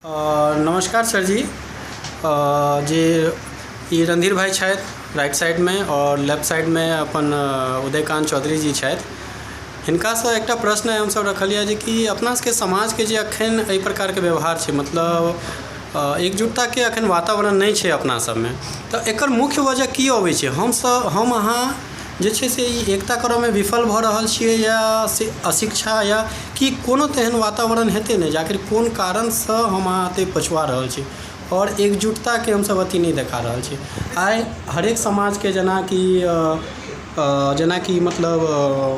नमस्कार सर जी। जे ई रणधीर भाई छथि राइट साइडमे आओर लेफ्ट साइडमे अपन उदयकान्त चौधरी जी छथि। हिनकासँ एकटा प्रश्न हमसब रखलियै जे कि अपना सबके समाजके जे अखन एहि प्रकारके व्यवहार छै, मतलब एकजुटताके अखन वातावरण नहि छै अपना सबमे, तऽ एकर मुख्य वजह की अबै छै? हमसब हम अहाँ जे छै से ई एकता करऽमे विफल भऽ रहल छियै या अशिक्षा या कि कोनो तेहन वातावरण हेतै ने जे आखिर कोन कारणसँ हम अहाँ एते पछुआ रहल छी आओर एकजुटताके हमसब अथी नहि देखा रहल छी। आइ हरेक समाजके जेनाकि मतलब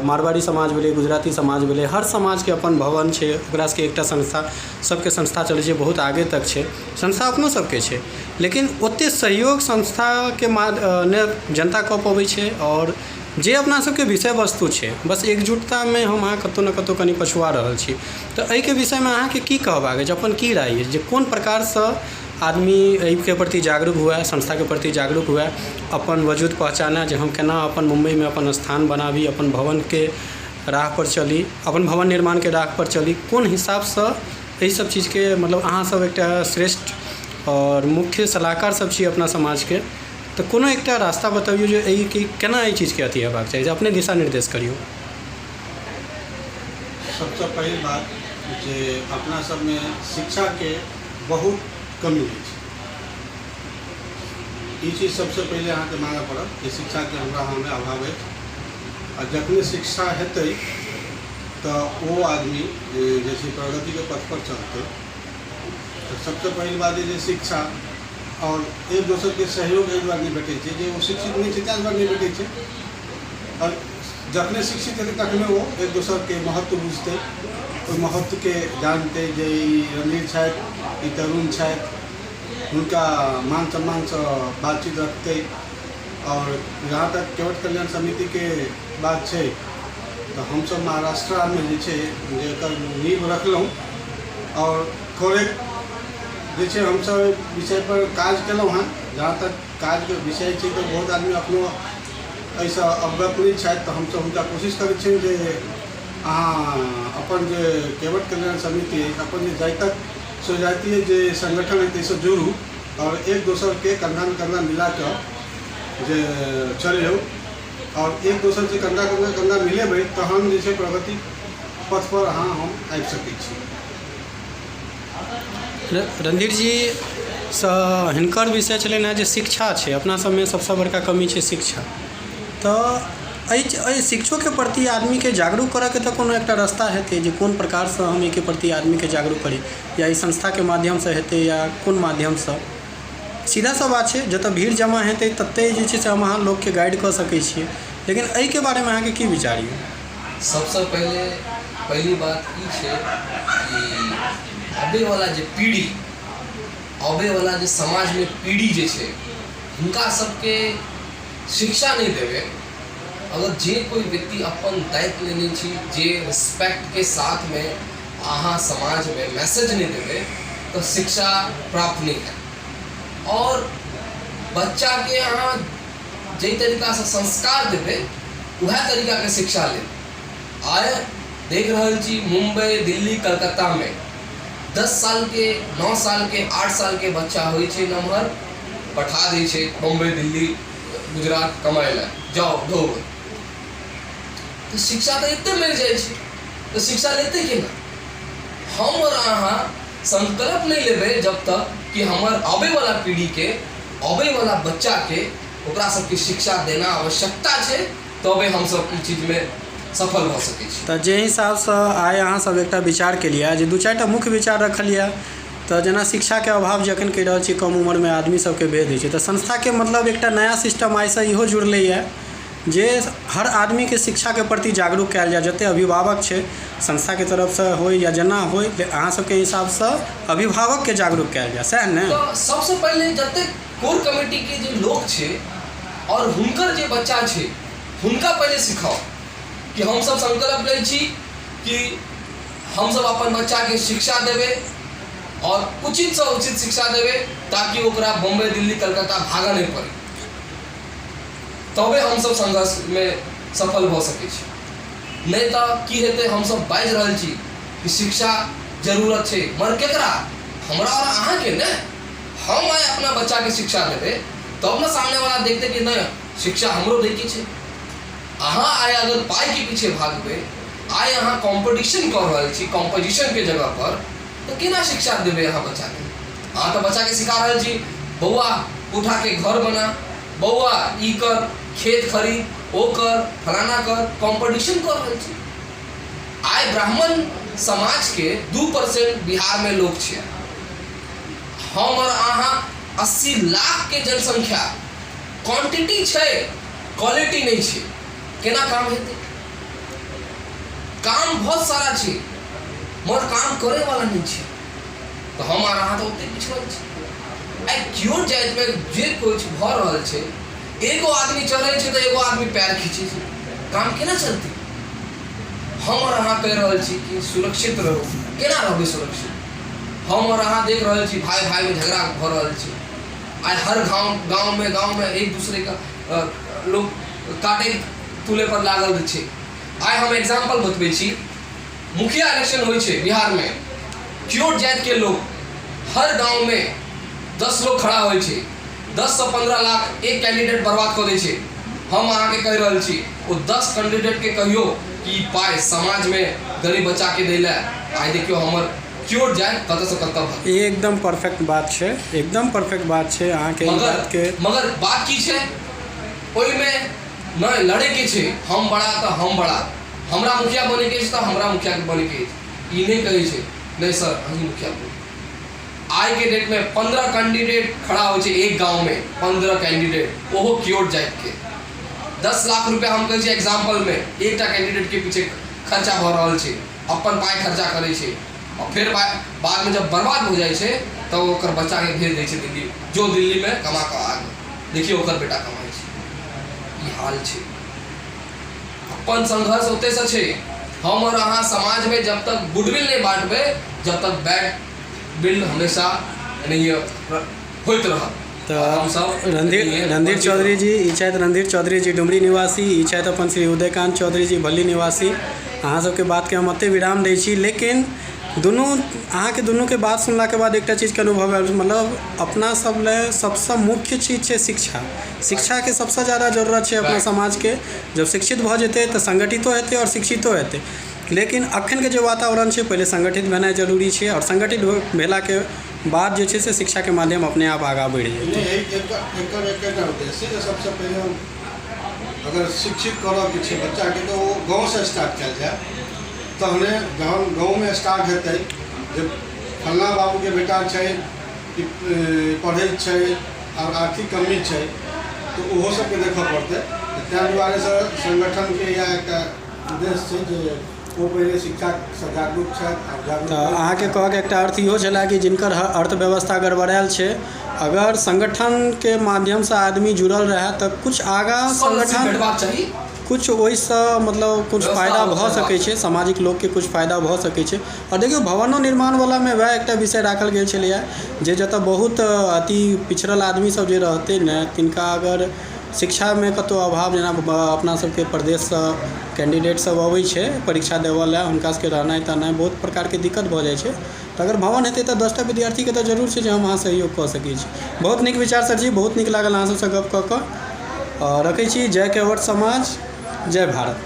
मारवाड़ी समाज भेलै, गुजराती समाज भेलै, हर समाजके अपन भवन छै, ओकरा सबके एकटा संस्था, सबके संस्था चलै छै, बहुत आगे तक छै संस्था, अपनो सबके छै, लेकिन ओते सहयोग संस्थाके नहि जनता कऽ पबै छै। आओर जे अपना सबके विषय वस्तु छै, बस एकजुटतामे हम अहाँ कतहु ने कतहु कनि पछुआ रहल छी। तऽ एहिके विषयमे अहाँके की कहबाक अछि, अपन की राय अछि जे कोन प्रकारसँ आदमी एहिके प्रति जागरूक हुए, संस्थाके प्रति जागरूक हुए, अपन वजूद पहचानै जे हम केना अपन मुम्बईमे अपन स्थान बनाबी, अपन भवनके राह पर चली, अपन भवन निर्माणके राह पर चली, कोन हिसाबसँ एहि सब चीजके मतलब अहाँ सब एकटा श्रेष्ठ आओर मुख्य सलाहकार सब छी अपना समाजके, तऽ कोनो एकटा रास्ता बतबियौ जे एहिके केना एहि चीजके अथी हेबाक चाही, जे अपने दिशा निर्देश करियौ। सबसँ पहिल बात जे अपना सबमे शिक्षाके बहुत कमी अछि। ई चीज सबसँ पहिले अहाँके मानऽ पड़त जे शिक्षाके हमरा अहाँमे अभाव अछि। आ जखने शिक्षा हेतै तऽ ओ आदमी जे छै प्रगतिके पथपर चलतै। तऽ सबसँ पहिल बात जे शिक्षा आओर एक दोसरके सहयोग एहि दुआरे नहि भेटै छै जे ओ शिक्षित नहि छै, ताहि दुआरे नहि भेटै छै। आओर जखने शिक्षित हेतै तखने ओ एक दोसरके महत्व बुझतै, ओहि महत्वके जानतै जे ई रणवीर छथि, ई तरुण छथि, हुनका मान सम्मानसँ बातचीत रखतै। आओर जहाँ तक केवट कल्याण समितिके बात छै तऽ हमसभ महाराष्ट्रामे जे छै जे एकर नींव रखलहुँ आओर थोड़ेक जे छै हमसभ एहि विषयपर काज केलहुँ हँ। जहाँ तक काजके विषय छै तऽ बहुत आदमी एखनो एहिसँ अवगत नहि छथि, तऽ हमसभ हुनका कोशिश करै छियनि जे अहाँ अपन जे केवट कल्याण समिति अछि, अपन जे जातिक स्वजातीय जे संगठन अछि ताहिसँ जुड़ू आओर एक दोसरके कन्धामे कन्धा मिलाकऽ जे चलियौ आओर एक दोसरसँ कन्धा कन्धा कन्धा मिलेबै तहन जे छै प्रगति पथपर अहाँ हम आबि सकै छी। रणधीर जी सँ हिनकर विषय छलनि हेँ जे शिक्षा छै अपना सबमे सबसँ बड़का कमी छै शिक्षा, तऽ एहि शिक्षोके प्रति आदमीके जागरूक करऽके तऽ कोनो एकटा रास्ता हेतै जे कोन प्रकारसँ हम एहिके प्रति आदमीके जागरूक करी, या ई संस्थाके माध्यमसँ हेतै या कोन माध्यमसँ। सीधा सा बात छै, जतऽ भीड़ जमा हेतै ततै जे छै से हम अहाँ लोकके गाइड कऽ सकै छियै, लेकिन एहिके बारेमे अहाँके की विचार यऽ? सबसँ पहिले पहिली बात ई छै कि आबैवला जे पीढ़ी, आबैवला जे समाजमे पीढ़ी जे छै, हुनका सबके शिक्षा नहि देबै। अगर जे कोइ व्यक्ति अपन दायित्व लेने छी जे रिस्पेक्टके साथमे अहाँ समाजमे मैसेज नहि देबै तऽ शिक्षा प्राप्त नहि हैत। आओर बच्चाके अहाँ जाहि तरीकासँ संस्कार देबै उएह तरीकाके शिक्षा लेत। आइ देख रहल छी मुम्बई, दिल्ली, कलकत्तामे 10 सालके, 9 सालके, 8 सालके बच्चा होइ छै नमहर, पठा दै छै बम्बई, दिल्ली, गुजरात कमाइ लए, जाउ ढोबो। तऽ शिक्षा तऽ एते मिल जाइ छै, तऽ शिक्षा लेतै केना? हम आओर अहाँ संकल्प नहि लेबै जब तक कि हमर आबैवला पीढ़ीके, आबैवला बच्चाके ओकरा सबके शिक्षा देना आवश्यकता छै, तबे हमसब ई चीजमे सफल भऽ सकै छी। तऽ जे हिसाबसँ आइ अहाँ सब एकटा विचार केलियै जे दू चारिटा मुख्य विचार रखलियै, तऽ जेना शिक्षाके अभाव जखन कहि रहल छी, कम उम्रमे आदमी सबके भेज दै छै, तऽ संस्थाके मतलब एकटा नया सिस्टम आइसँ इहो जुड़लैए जे हर आदमीके शिक्षाके प्रति जागरूक कयल जाय, जते अभिभावक छै संस्थाके तरफसँ होइ या जेना होइ, अहाँ सबके हिसाबसँ अभिभावकके जागरूक कयल जाय, सएह ने? तऽ सबसँ पहिले जतेक कोर कमिटीके जे लोक छै आओर हुनकर जे बच्चा छै हुनका पहिले सिखाउ कि हमसब संकल्प लै छी कि हमसब अपन बच्चाके शिक्षा देबै आओर उचितसँ उचित शिक्षा देबै ताकि ओकरा बम्बई, दिल्ली, कलकत्ता भागऽ नहि पड़ै, तबे हमसब संघर्षमे सफल भऽ सकै छी। नहि तऽ की हेतै, हमसब बाजि रहल छी कि शिक्षा जरूरत छै, मगर केकरा? हमरा आओर अहाँके ने। हम आइ अपना बच्चाके शिक्षा देबै तब ने सामनेवला देखतै कि नहि, शिक्षा हमरो दैके छै। अहाँ आइ अगर पाइके पीछे भागबै, आइ अहाँ कॉम्पिटिशन कऽ रहल छी कॉम्पोजिशनके जगहपर, तऽ केना शिक्षा देबै अहाँ बच्चाके? अहाँ तऽ बच्चाके सिखा रहल छी, बौआ कोठाके घर बना, बौआ ई कर, खेत खरीद, ओ कर, फलाना कर, कॉम्पिटिशन कऽ रहल छी। आइ ब्राह्मण समाजके 2% बिहारमे लोक छै, हम आओर अहाँ 80 लाखके जनसंख्या, क्वांटिटी छै, क्वालिटी नहि छै। केना काम हेतै? काम बहुत सारा छै, मगर काम करैवला नहि छै। तऽ हम आर अहाँ तऽ ओतेक पिछड़ल छी। आइ केओ जातिमे जे किछु भऽ रहल छै, एगो आदमी चढ़ै छै तऽ एगो आदमी पैर खींचै छै, काम केना चलतै? हम आओर अहाँ कहि रहल छी कि सुरक्षित रहू, केना रहबै सुरक्षित? हम आओर अहाँ देख रहल छी भाय भायमे झगड़ा भऽ रहल छै। आइ हर गाँव गाँवमे गाँवमे एक दूसरेके लोक काटै तुले पर लागल छै। आइ हम एग्जाम्पल बतबै छी, मुखिया इलेक्शन होइ छै बिहारमे, क्योट जातिके लोक हर गाँवमे 10 लोग खड़ा होइ छै, 10 से 15 लाख एक कैंडिडेट बर्बाद कऽ दै छै। हम अहाँके कहि रहल छी, ओ 10 कैंडिडेटके कहियौ कि ई पाइ समाजमे गरीब बच्चाके दै लए। आइ देखियौ हमर क्योट जाति कतऽसँ कतऽ भऽ ई एकदम परफेक्ट बात छै, एकदम परफेक्ट बात छै अहाँके ई मगर बातके। मगर बात की छै ओहिमे? नहि, लड़ैके छै, हम बड़ा तऽ हम बड़ा, हमरा मुखिया बनैके अछि तऽ हमरा मुखिया बनैके अछि। ई नहि कहै छै, नहि सर, अहीं मुखिया बनू। आइके डेटमे 15 कैंडिडेट खड़ा होइ छै एक गाँवमे, 15 कैंडिडेट, ओहो क्योट जातिके। 10 लाख रुपया, हम कहै छियै एग्जाम्पलमे, एकटा कैंडिडेटके पीछे खर्चा भऽ रहल छै। अपन पाइ खर्चा करै छै आओर फेर बादमे जब बर्बाद हो जाइ छै तब ओकर बच्चाके भेज दै छै दिल्ली, जो दिल्लीमे कमा कऽ आगे देखियौ ओकर बेटा कमाइ छै। ई हाल छै। अपन संघर्ष ओतहिसँ छै। हम आओर अहाँ समाजमे जब तक गुडविल नहि बाँटबै, जब तक बैड will हमेशा एनाहिए होइत रहत। तऽ हमसब रणधीर एनाहिए रणधीर वंचित चौधरी रहब। जी ई छथि, रणधीर चौधरी जी डुमरी निवासी, ई छथि अपन श्री उदयकान्त चौधरी जी भल्ली निवासी। अहाँ सबके बातके हम एतहि विराम दै छी, लेकिन दुनू अहाँके दुनूके बात सुनलाके बाद एकटा चीजके अनुभव आयल, मतलब अपना सब लए सबसँ मुख्य चीज छै शिक्षा। शिक्षाके सबसँ ज्यादा जरूरत छै अपना समाजके। जब शिक्षित भऽ जेतै तऽ संगठितो हेतै आओर शिक्षितो हेतै। लेकिन अखनके जे वातावरण छै, पहिले संगठित भेनाइ जरूरी छै आओर संगठित भेलाके बाद जे छै से शिक्षाके माध्यम अपने आप आगाँ बढ़ि जेतै। नहि, एकर एकेटा उद्देश्य छै जे सबसँ पहिले अगर शिक्षित करऽके छै बच्चाके तऽ ओ गाँवसँ स्टार्ट कयल जाय। तहने जहन गाँवमे स्टार्ट हेतै जे फल्लाँ बाबूके बेटा छै कि पढ़ै छै आओर आर्थिक कमी छै, तऽ ओहो सबके देखऽ पड़तै। तऽ ताहि दुआरेसँ संगठनके इएह एकटा उद्देश्य छै जे ओ पहिले शिक्षासँ जागरूक छथि आओर जागरूक तऽ अहाँके कहऽके एकटा अर्थ इहो छलै कि जिनकर अर्थव्यवस्था गड़बड़ायल छै, अगर संगठनके माध्यमसँ आदमी जुड़ल रहए तऽ कुछ आगाँ स्कॉलरशिप संगठन भेटबाक चाही। कुछ ओहिसँ मतलब कुछ व्यवस्था फायदा भऽ होबाक सकै छै, सामाजिक लोकके कुछ फायदा भऽ सकै छै। आओर देखियौ, भवनो निर्माणवलामे वएह एकटा विषय राखल गेल छलैए जे जतऽ बहुत अति पिछड़ल आदमी सब जे रहतै ने, तिनका अगर शिक्षामे कतहु अभाव, जेना अपना सबके प्रदेशसँ कैंडिडेट सब अबै छै परीक्षा देबऽ लए, हुनका सबके रहनाइ तहनाइ बहुत प्रकारके दिक्कत भऽ जाइ छै। तऽ अगर भवन हेतै तऽ 10टा विद्यार्थीके तऽ जरूर छै जे हम अहाँ सहयोग कऽ सकै छी। बहुत नीक विचार सर जी, बहुत नीक लागल अहाँ सबसँ गप कऽ कऽ। रखै छी। जय केवट समाज, जय भारत।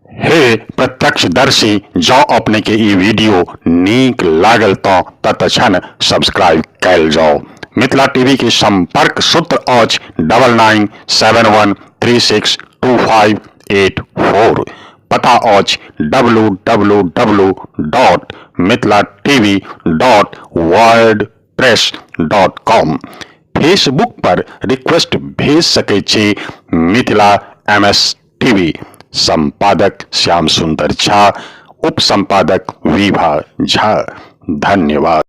हे प्रत्यक्षदर्शी, जँ अपनेके ई वीडियो नीक लागल तऽ तत्क्षण सब्सक्राइब कयल जाउ। मिथिला टीवी के संपर्क सूत्र अछि 9971362584। पता अछि www.mithilatv.wordpress.com। Facebook पर रिक्वेस्ट भेज सकै छी मिथिला एम एस टीवी। संपादक श्याम सुंदर झा, उप संपादक विभा झा। धन्यवाद।